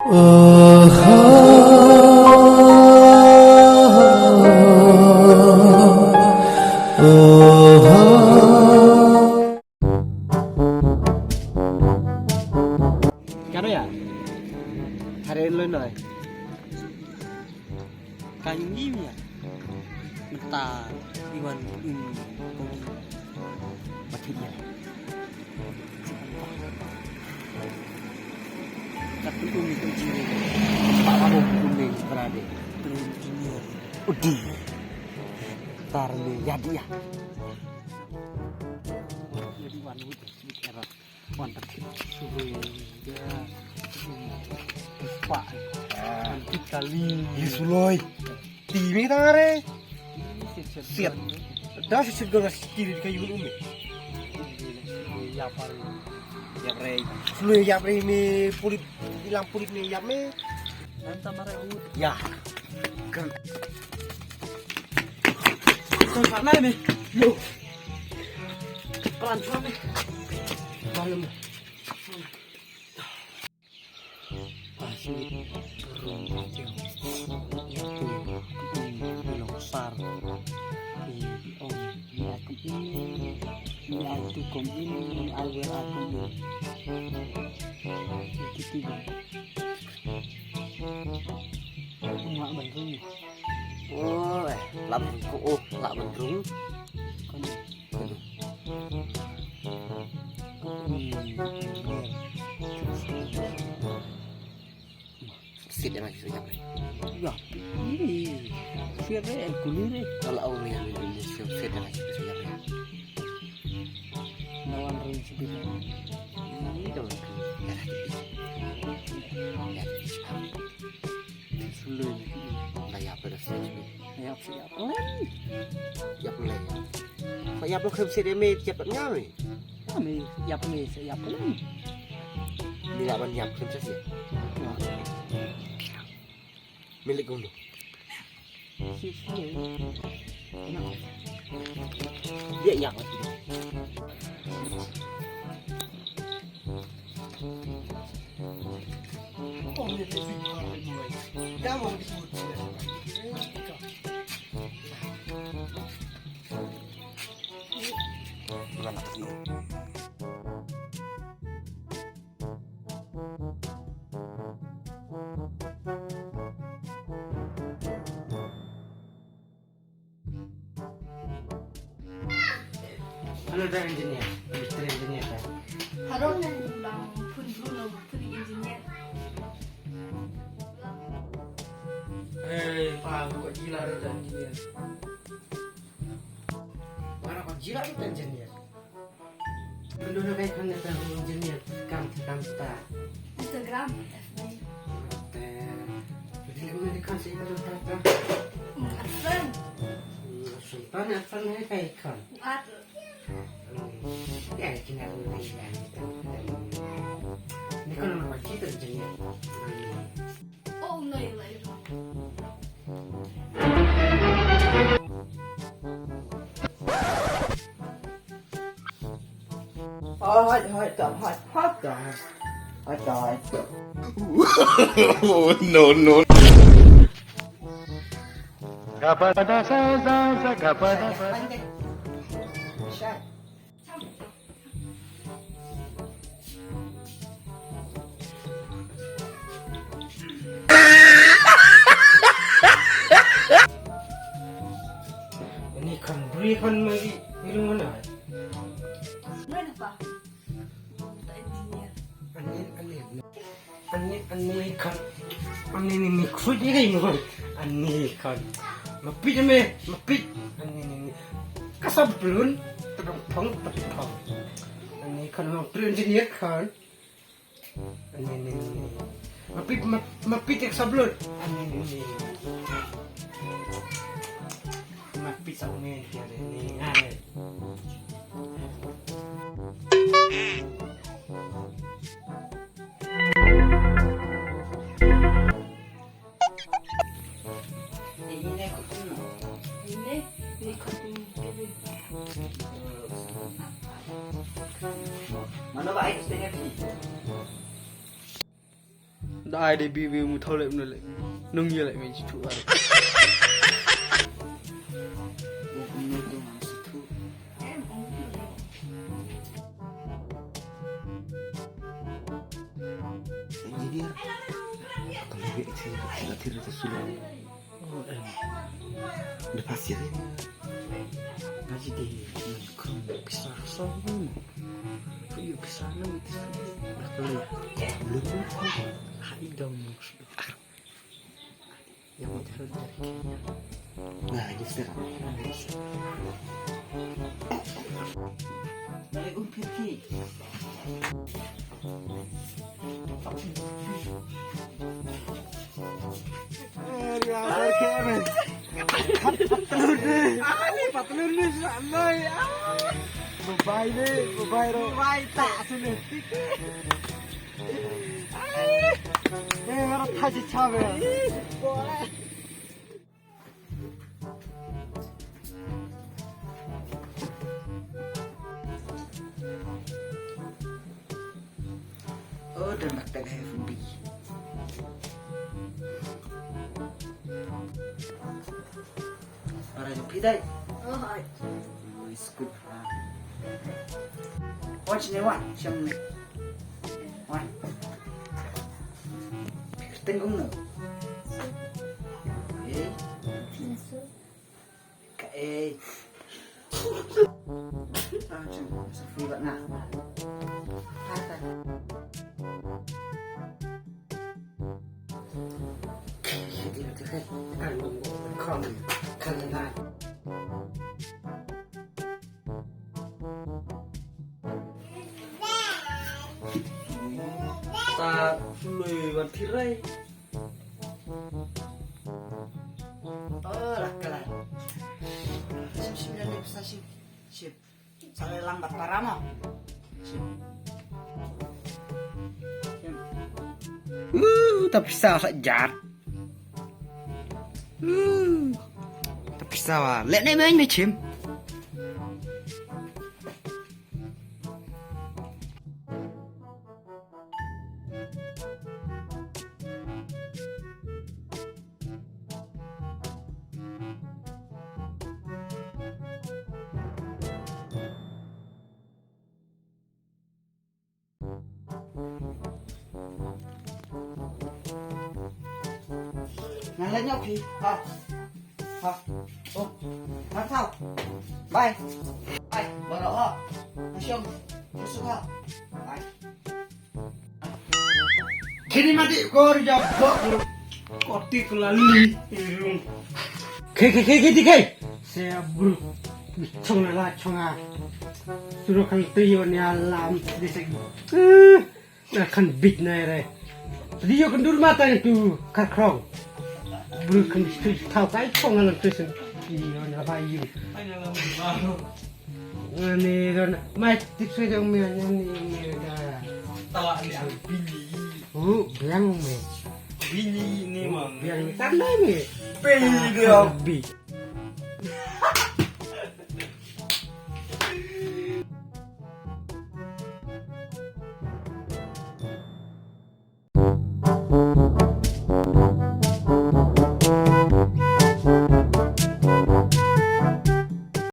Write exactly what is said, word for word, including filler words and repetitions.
Kano ya? Hari lo noi. Kan ngim ya. Mata iwan um kogi. Mati ya. Kat um kogi. Pak abo um ni berade. Terus junior. Udi. Tar ni ya dia. Jadi wan wit wit era. Wan tak suri ya. Pak. Anti kali. Ye suloi. Ti mi tang are. Siat. Da siat gol ngas kiri ka yul umi. Ya pare. Ya pare. Suloi ya pare mi pulit, ilang pulit mi ya mi. Nanti mare ut. Ya. Kan. Kau sana ni. Yo. Pelan sana ni. Malam. Pasi rung tiang. Nyatu. Long sar. Ong. Ni aku ini. Ni aku kom ini. Ni aku aku ini. Itu tiba. Mak bandung. Oh, eh, lam ko oh, la bandung. Kon. Sit yang lagi sejam ni. Ya, ini. Siapa yang kulir ni? Kalau awak ni yang ini sit yang lagi sejam ni. Lawan ring sedih. Ini dah. Ya. Sulun. Dah ya apa dah sejam. Yap, yap. Yap leh. Fa yap lo khem sede me yap ngam me. Ngam me yap me se yap leh. Ni la ban yap khem sede. Milik gum do. Si si. Dia yap. Hello, the engineer. Mister Engineer, sir. Hello, nang phun Bruno, phun engineer. Eh, pa, ko jila the engineer. Mana ko jila the engineer? Kendo na kai kan the engineer kam kam ta. Instagram, F B. Te. Jadi lagi ni kan saya kata kata. Adson. Sultan Adson ni kai kan. At. Ya, kena lu ni kan. Ni kan nama kita engineer. Oh, no, you like. Hot, hot, hot, hot, hot, hot, hot. Oh, no, no. Gapada sa sa sa gapada. Ini kan beri kan lagi. Ini mana? Mana, Pa? Minta engineer. Ani, ani, ani, ani kan. Ani ni ni khuid ni kai no. Ani kan. Mapit me, mapit. Ani ni ni. Kasab plun. Tadong pong, tadong pong. Ani kan, no, plun engineer kan. Ani ni ni. Mapit, map-, mapit ek sablon. Ani ni ni. Mapit sa ni, ni, ni. Ani. Mana ba ai setengah ni? Ai de bi bi mu thau leh mu leh. Nung ye leh me chi thu ai. Engineer. Kalau dia itu kita tidak sudah. Udah pasti ada. Ngaji di nangkong pisah sono. Kuyu pisah nang itu. Aku lihat. Belum. Hai dong. Yang mau jalan dari kayaknya. Nah, ini sudah. Dari umpir ki. Patlun ni, patlun ni, sanai. Bye bye ni, bye bye ro. Bye tak sini. Eh, mana taji cabe. Oh, dan bakta gaya fumbi. Para jumpi dai. Oh, hai. Oh, is good. Watch ni wan, siam ni. Wan. Tenggung no. Eh. Ka ei. Ah, cun, sa free bat na. Hai, hai. Ta lui wan thirai. Oh, la kala. Sim sim la lip sa sim. Sim. Sa le lang bat para mo. Sim. Sim. Uh, ta pisa sa jat. Uh, ta pisa wa. Leh ne meng ne chim. Nang leh nyok hi. Ha. Ha. Oh. Nang thau. Bye. Bye. Baroh ha. Asyong. Tusuk ha. Bye. Kini mati kor jabok. Koti kelali. Irung. Ke, ke, ke, ke, ke. Saya bro. Chong la chong a. Suruh kan trio ni alam di segi. Eh, na kan bit na re. Trio kan dur mata itu karkrong. Bro kan tu tau kai chong alam tu sen. Iyo na bayu. Ani ron mai tik sui jong mi ani mi da. Tawa ni bini. Oh, biang mi. Bini ni mang. Biang mi kan ni. Bini dia. Bi.